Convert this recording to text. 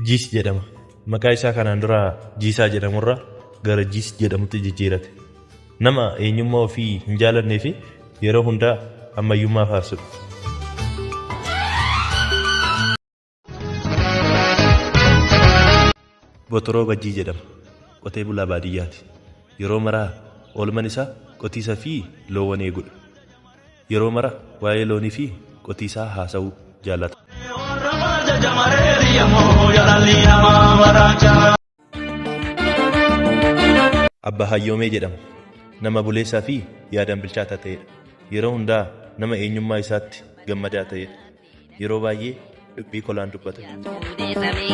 Jiis jedhama. Maqaa isaa kanaan dura Jiisaa jedhamurraa gara Jiis jedhamutti jijjiirate. Nama eenyummaa ofii hin jaalannee fi yeroo hundaa ammayyummaa faarsudha. Botoroo Bajjii jedhama. Qotee bulaa baadiyyaati. Yeroo maraa oolman isaa qotiisa fi loowwan eegudha. Yeroo mara waa'ee loonii fi qotiisaa haasa'uu jaallata. Abbaa Hayyoomee jedhama. Nama buleessaa fi yaadaan bilchaataa ta'edha. Yeroo hundaa nama eenyummaa isaatti gammadaa ta'edha. Yeroo baay'ee dubbii kolaan dubbata.